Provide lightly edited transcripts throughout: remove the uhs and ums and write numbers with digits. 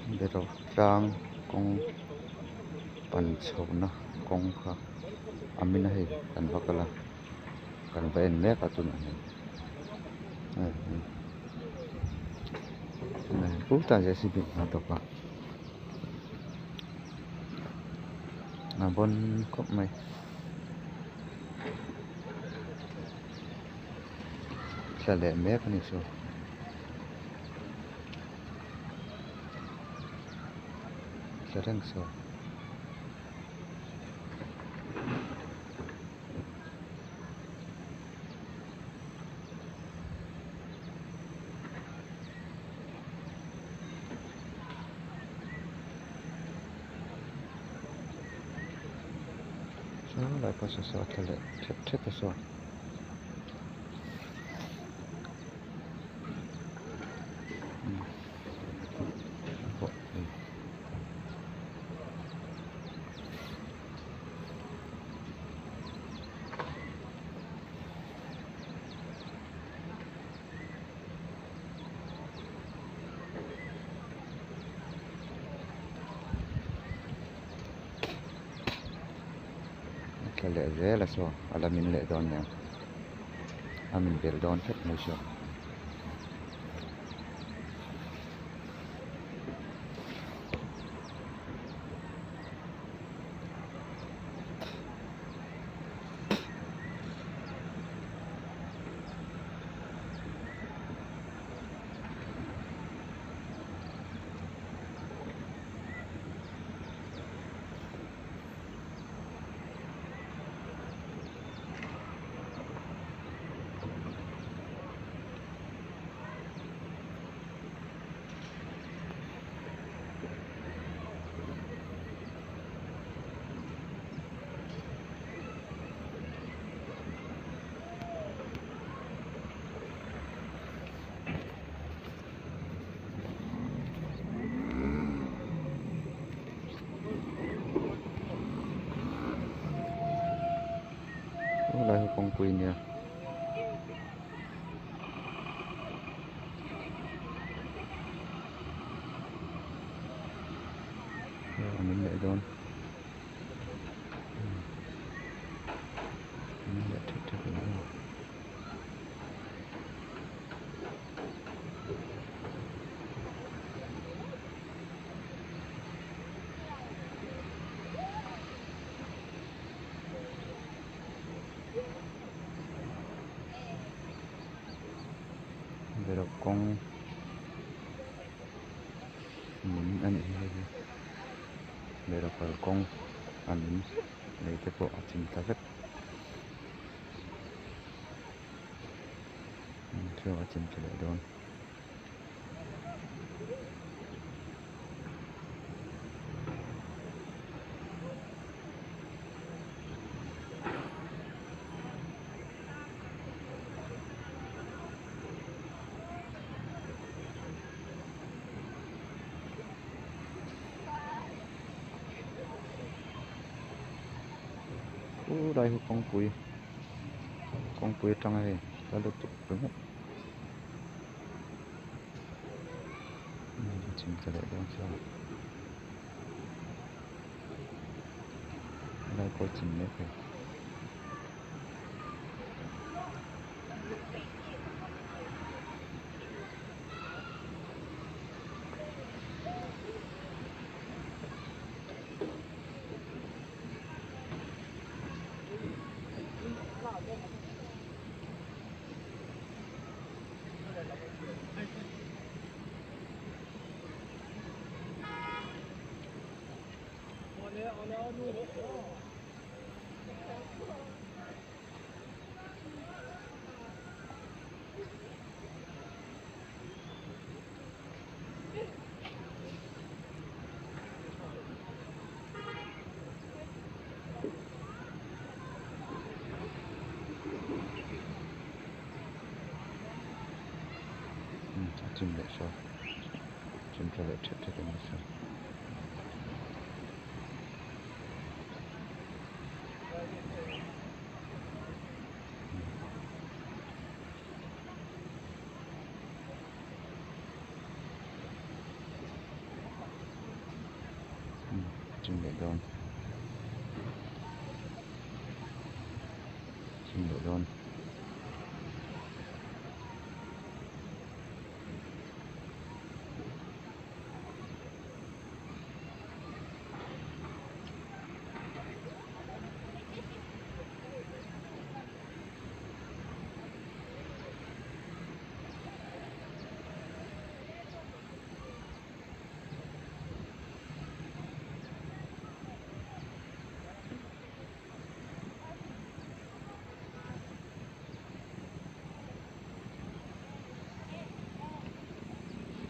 Beraw tlang kawng pan chhohna kawng kha a min a hei kan va kal a kan va en mek a tunah hian putah j c b a tawp a a bawn khawp mai. Thla leh mek a ni chu. Thla reng saw. Saw lai pawh saw saw a tla leh thet thet a saw. A tla leh zel a saw a la min leh dawn nia a min bel dawn tlat mai saw. Helai hi kawngpui a nia. A min leh dawn. A min leh thep thep a ni aw. Berok kawng min a nih hi hei hi berok kalkawng a min lei te pawh a chim ta vek. Thil a chim tha leh dawn. Khulai hi kawngpui. Kawngpui atanga hei la lutuk ringawt a chim ta leh dawn chuan helai pawh a chim mek hei. A chim leh saw chim tha leh thet thet a ni saw. chim leh dawn chim leh dawn.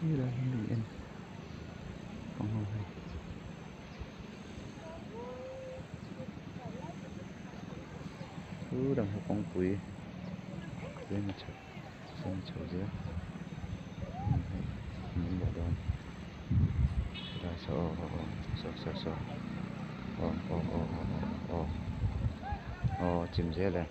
Sirah hian mi en pang ho hei. Chu dang ho kawngpui tlem a chhak tlem a chho zel hei min leh dawn helai saw aw aw aw saw saw saw aw aw aw aw aw aw chim zel e.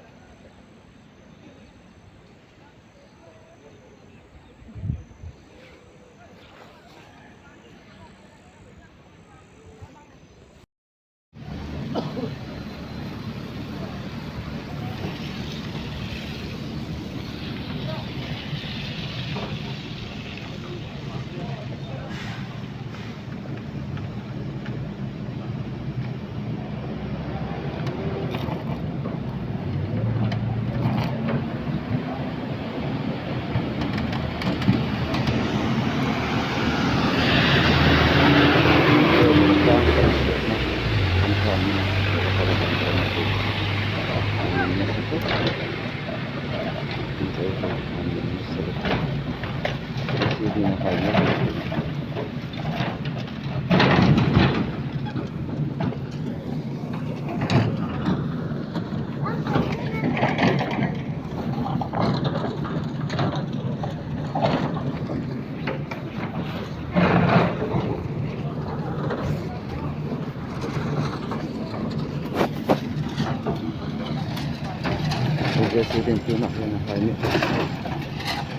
Tunah hian a hai mek a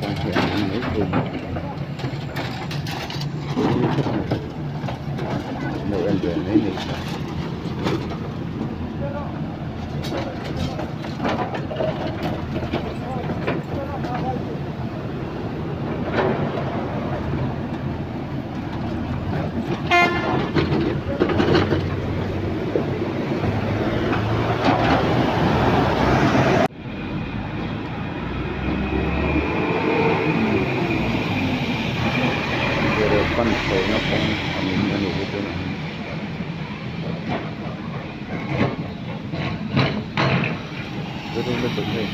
kawng hi a awm mai thei a lo en ve mai mai. Pan chhohna kawng a min a nih hi tunah hian. Lutuk hei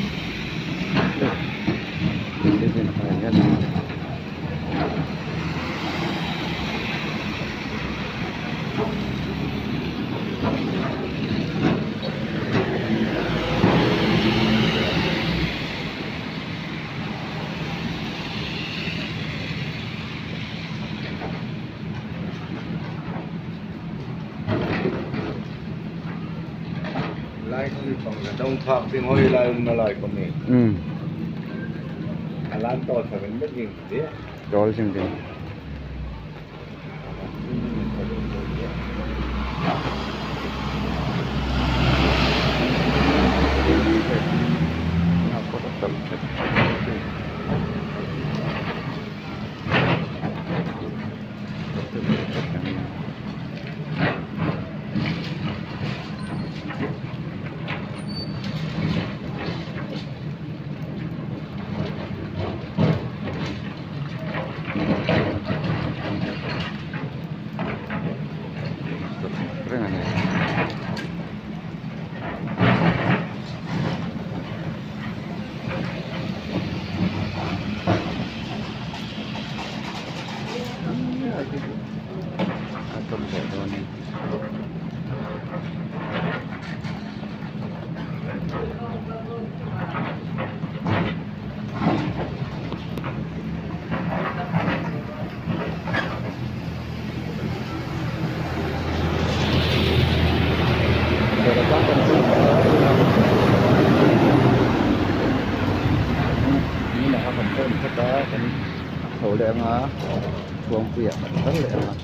reng a ni. A tawp leh dawn a ni. Chho leh anga khuangpuiah kan kal leh anga.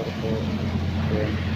motor pawh chuan.